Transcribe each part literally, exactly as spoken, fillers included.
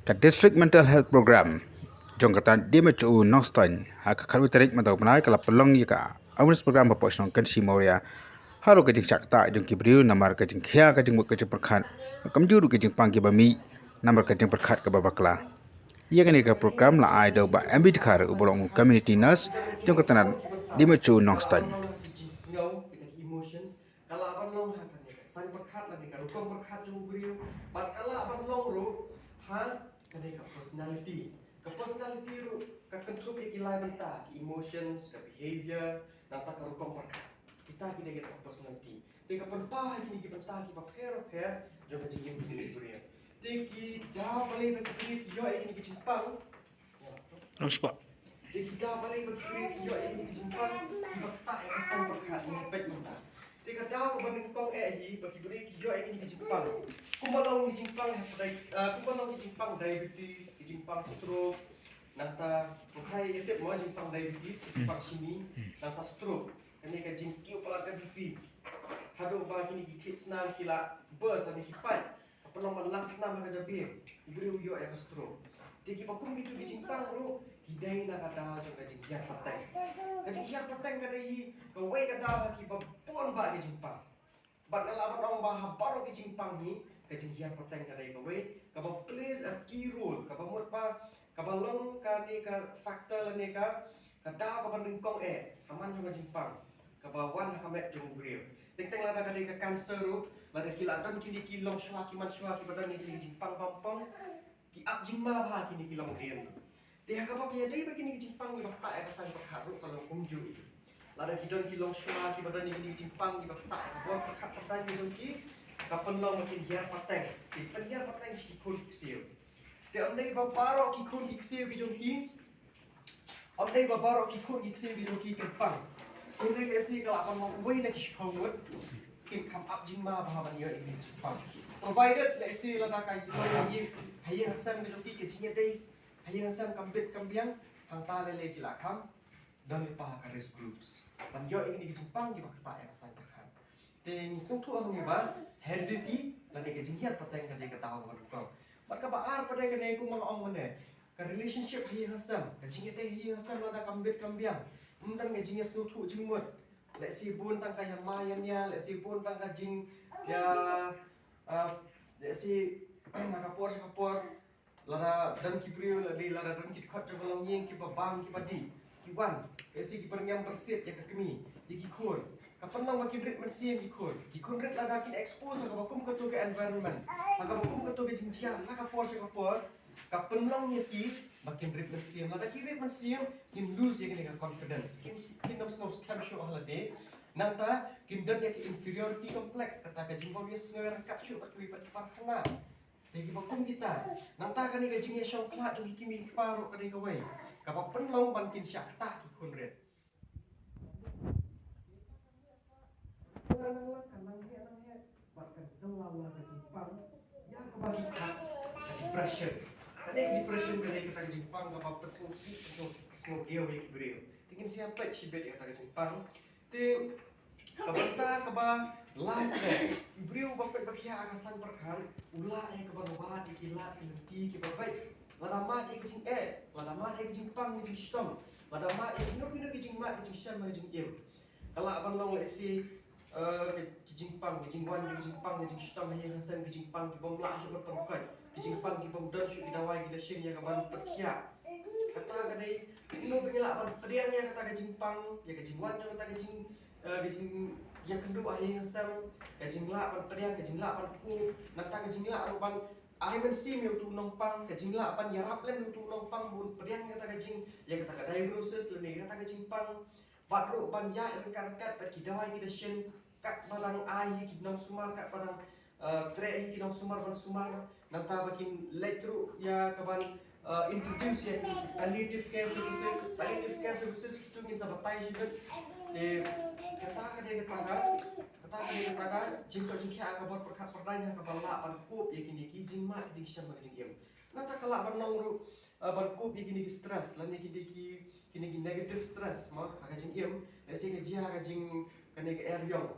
Ka District Mental Health Program jong ka tnad D M H O Nongstoiñ ha ka khatwei tarik mynta u bnai ka la pynlong ïa ka awareness program hapoh shnong Kynshi Mawria. Haduh ka jingshah ktah jong ki briew namar ka jingkhia ka jingmut ka jingpyrkhat, ka kamjur ka jingpang kiba mih namar ka jingpyrkhat kaba bakla. Ïa kane ka program la ai da u Bah M B Dkhar uba long community nurse jong ka tnad D M H O Nongstoiñ. Ka lah ban long ha kane ka saiñ pyrkhat lane ka rukom pyrkhat jong u briew, bad ka lah ban long ruh ha kane ka personality. Ka personality ruh ka kynthup ïa ki lai bynta, ki emotions, ka behavior, nangta ka rukom pyrkhat. Kita ki dei kita ka personality. Te ka pynpaw ha kine ki bynta kiba pher bapher jong ka jingim jong u briew. Te ki daw balei ba ki briew ki ïoh ïa kine ki jingpang. Nang spah. Te ki daw balei ba ki briew ki ïoh ïa kine ki jingpang kiba ktah ïa ka saiñ pyrkhat, ngi peit mynta. Te ka daw kaba nyngkong eh hi ba ki briew ki ïoh ïa kine ki jingpang. Kumba long ki jingpang hepatitis, ah, kumba long ki jingpang diabetes, ki jingpang stroke, nangta, ko khai ïa tip mo jingpang diabetes, ki jingpang shini, nangta stroke. Kane ka jingkiew palat ka B P. Haduh ba kine ki thied snam ki la burst lane ki pait. Ka pynlong ban lang snam ha ka jabieng, u briew u ïoh ïa ka stroke. Te kiba kum kito ki jingpang ruh ki dei na ka daw jong ka jinghiar pateng. Ka jinghiar pateng ka dei hi kawei ka daw ha kiba bun bah ki jingpang. Bad nga lah ban ong ba ha baroh ki jingpang hi ka jinghiar pateng ka dei kawei kaba plays a key role, kaba mut ba kaba long kane ka factor lane ka, ka daw kaba nyngkong eh ha man jong ka jingpang kaba wan ha ka met jong u briew. Teng teng lada ka dei ka cancer ruh, lada ki la don kine ki longshuwa ki manshuwa kiba don ïa kine ki jingpang bampong, ki ap jingma bha kine ki longdien. Te ha kaba ïadei bad kine ki jingpang kiba ktah ïa ka saiñ pyrkhat ruh ka long kumjuh hi. Lada ki don ki longshuwa kiba don ïa kine ki jingpang kiba ktah ïa ka bor pyrkhat pyrdain ka jong ki, ka pynlong ba kin hiar pateng. Kin pynhiar pateng sha ki khun ki ksiew. Te ym dei ba baroh ki khun ki ksiew ki jong ki, ym dei ba baroh ki khun ki ksiew ki jong ki kin pang. Hynrei lehse ka lah ban long uwei na ki shiphew ngut kin kham ap jingma bha ban ïoh ïa ki jingpang. Provided lehse lada ka ïoh ïa ki ha ïing ha sem ki jong ki, ka jingïadei ha ïing ha sem kam bit kam biang, hangta lei lei ki lah kham don lypa ha ka risk groups ban ïoh ïa kine ki jingpang kiba ktah ïa ka saiñ pyrkhat. Te ngi sngewthuh hangne ba heredity lane ka jinghiar pateng ka dei ka daw kaba nyngkong. Bad kaba ar pat dei kane kumba nga ong mynne, ka relationship ha ïing ha sem, ka jingïadei ha ïing ha sem lada kam bit kam biang, ym don ka jingïasngewthuh jingmut. Lehse bun tang ka ïa ma ïa nia, lehse bun tang ka jing ïa, ah, lehse na ka por sha ka por, lada don ki briew, lada, lada don ki dkhot jong ka longïing kiba bang kiba dih, ki wan, lehse ki pyrngem pyrsit ïa ka kmie, ïa ki khun. Ka pynlong ba kin rit mynsiem ki khun. Ki khun rit lada kin expose ha kaba kum kato ka environment, ha kaba kum kato ka jingjia na ka por sha ka por, ka pynlong ïa ki ba kin rit mynsiem. Lada ki rit mynsiem, kin lose ïa kane ka confidence. Kin, kin ym sngew skhem shuh ha lade. Nangta kin don ïa ka inferiority complex, kata ka jingbym ïasngew ryngkat shuh bad kiwei pat ki para khynnah. Te kiba kum kita, nangta kane ka jingïashongkhlad jong ki kmie ki kpa ruh ka dei kawei kaba pynlong ban kin shah ktah ki khun rit. Bad kan kylla la ka jingpang ïa kaba ki khot ka depression. Kane ka depression ka dei kata ka jingpang kaba pynsngewsih, pynsngew, pynsngewdiaw ïa ki briew. Te ngin sa ïa peit shibit ïa kata ka jingpang. Te ka bynta kaba lai te, u briew uba peit ba khia ha ka saiñ pyrkhat u lah ïa kaban wad ïa ki lad ki lynti kiba beit. Lada mad ïa ka jingeh, lada mad ïa ka jingpang ka jingshitom, lada mad ïa kino kino ki jingmad ka jingshem ka jingim. Ka lah ban long lehse, eh, ka, ka jingpang, ka jingwan, ka jingpang, ka jingshitom ha ïing ha sem, ka jingpang ki bym lah shuh ban pynkoit, ka jingpang ki bym don shuh ki dawai ki dashin ïa kaban pynkhiah. Kata ka dei, kumno ba ngi lah ban pdiang ïa kata ka jingpang, ïa ka jingwan jong kata ka jing, eh, ka jingïakynduh ha ïing ha sem, ka jinglah ban pdiang, ka jinglah ban kup, nangta ka jinglah ruh ban ai mynsiem ïa uto u nongpang, ka jinglah ban ïarap lem ïa uto u nongpang, ban pdiang ïa kata ka jing, ïa kata ka diagnosis lane ïa kata ka jingpang. Bad ruh ban ïaid ryngkat ryngkat bad ki dawai ki dashin, katba dang ai hi ki nongsumar, katba dang, eh, treh hi ki nongsumar ban sumar, nangta ba kin leit ruh ïa kaban, eh, introduce ïa ki palliative care services. Palliative care services kito ngin sa batai shibit. Te kata ka dei kata ka, kata ka dei kata ka jingkoit jingkhiah ha ka bor pyrkhat pyrdaiñ ha kaba lah ban kup ïa kine ki jingmad ki jingshem ha ka jingim. Nangta ka lah ban long ruh, eh, ban kup ïa kine ki stress lane kine ki, kine ki negative stress mo ha ka jingim. Lehse ka jia ha ka jing, kane ka eriong.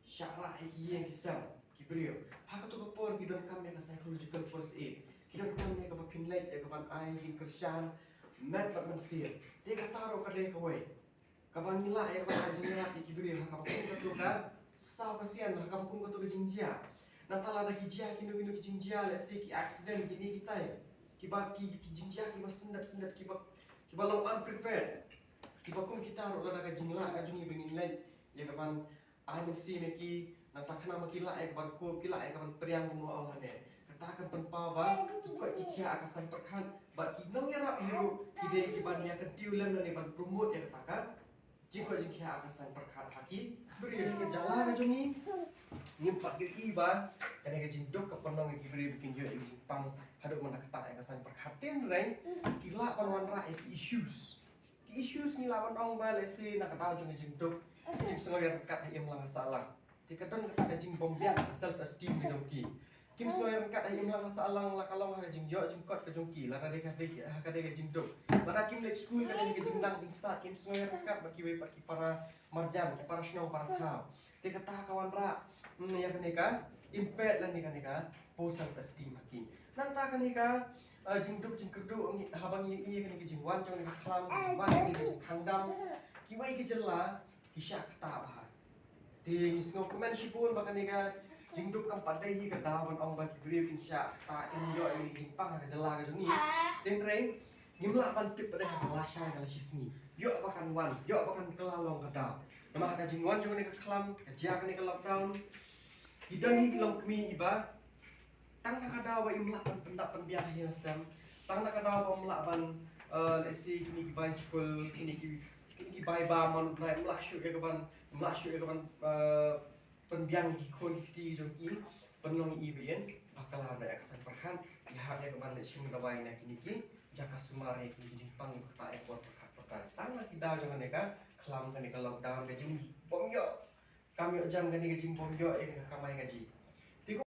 Shah rah ïa ki ïing ki sem ki briew. Ha kato ka por ki donkam ïa ka psychological first aid. Ki donkam ïa kaba pynleit ïa kaban ai jingkyrshan met bad mynsiem. Te kata ruh ka dei kawei kaba ngi lah ïa kaban ai jingïarap ïa ki briew ha kaba kum kato ka saw ka sian, ha kaba kum kato ka jingjia. Nangta lada ki jia kino kino ki jingjia, let's say ki accident, kine kitai, kiba ki, ki jingjia kiba syndet syndet, kiba, kiba long unprepared, kiba kum kita ruh, lada ka jinglah ka jong ngi ba ngin leit ïa kaban ai mynsiem ïa ki, nangta khnang ba ki lah ïa kaban kup, ki lah ïa kaban pdiang, kumno ong mane. Kata kan pynpaw ba ki koit ki khiah ha ka saiñ pyrkhat bad ki nongïarap hi ruh ki dei kiban ïa kyntiew lem lane ban promote ïa kata ka jingkoit jingkhiah ha ka saiñ pyrkhat ha ki briew. Ka jylla ka jong ngi, ngim pat ïohi ba kane ka jingduk ka pynlong ïa ki briew ba kin ïoh ïa ka jingpang haduh ban da ktah ïa ka saiñ pyrkhat. Hynrei ki lah ban wanrah ïa ki issues. Ki issues ngi lah ban ong ba, let's say, na ka daw jong ka jingduk, kim sngew ïaryngkat ha imlang ha sahlang. Te ka don kata ka jingbymbiang, ka self esteem ka jong ki. Kim sngew ïaryngkat ha imlang ha sahlang, la ka long ha ka jingïoh jingkot ka jong ki, lada dei ka dei ha ka dei ka jingduk. Lada kim leit skul, ka dei ka jingnang jingstad, kim sngew ïaryngkat bad kiwei pat ki para marjan, ki para shnong para thaw. Te kata ka wanrah, mm, ïa kane ka impact lane kane ka poor self esteem ha ki. Nangta kane ka, eh, jingduk jingkyrduh ngi, haba ngi ïohi kane ka jingwan jong kane ka khlam, ka jingwan jong kane ka jingkhang dam, kiwei ki jylla ki shah ktah bha. Te ngi sngewkmen shibun ba kane ka jingduk kam pat dei hi ka daw ban ong ba ki briew kin shah ktah, kin ïoh ïa ka jingpang ha ka jylla ka jong ngi. Hynrei ngim lah ban tip pat dei ha ka lashai ka lashisngi ïoh ba kan wan, ïoh ba kan kylla long ka daw. Namar ha ka jingwan jong kane ka khlam, ka jia kane ka lockdown, ki don hi ki longkmie iba tang na ka daw ba im lah ban pyndap pynbiang ha ïing ha sem, tang na ka daw ba im lah ban, eh, let's say, kine ki bai skul, kine ki, kine ki bai bam man u bnai, im lah shuh ïa kaban, im lah shuh ïa kaban, eh, pynbiang ïa ki khun ki kti jong ki, pynlong ïa i ba ïeng ba kylla na ïa ka saiñ pyrkhat, ïahap ïa kaban leit shim dawai na kine ki jaka sumar, ïa kine ki jingpang ïa ka ktah ïa ka por pyrkhat pyrkhat. Tang na ki daw jong kane ka khlam, kane ka lockdown, ka jingbymïoh, kam ïoh jam, kane ka jingbymïoh ïa ka kamai kajih.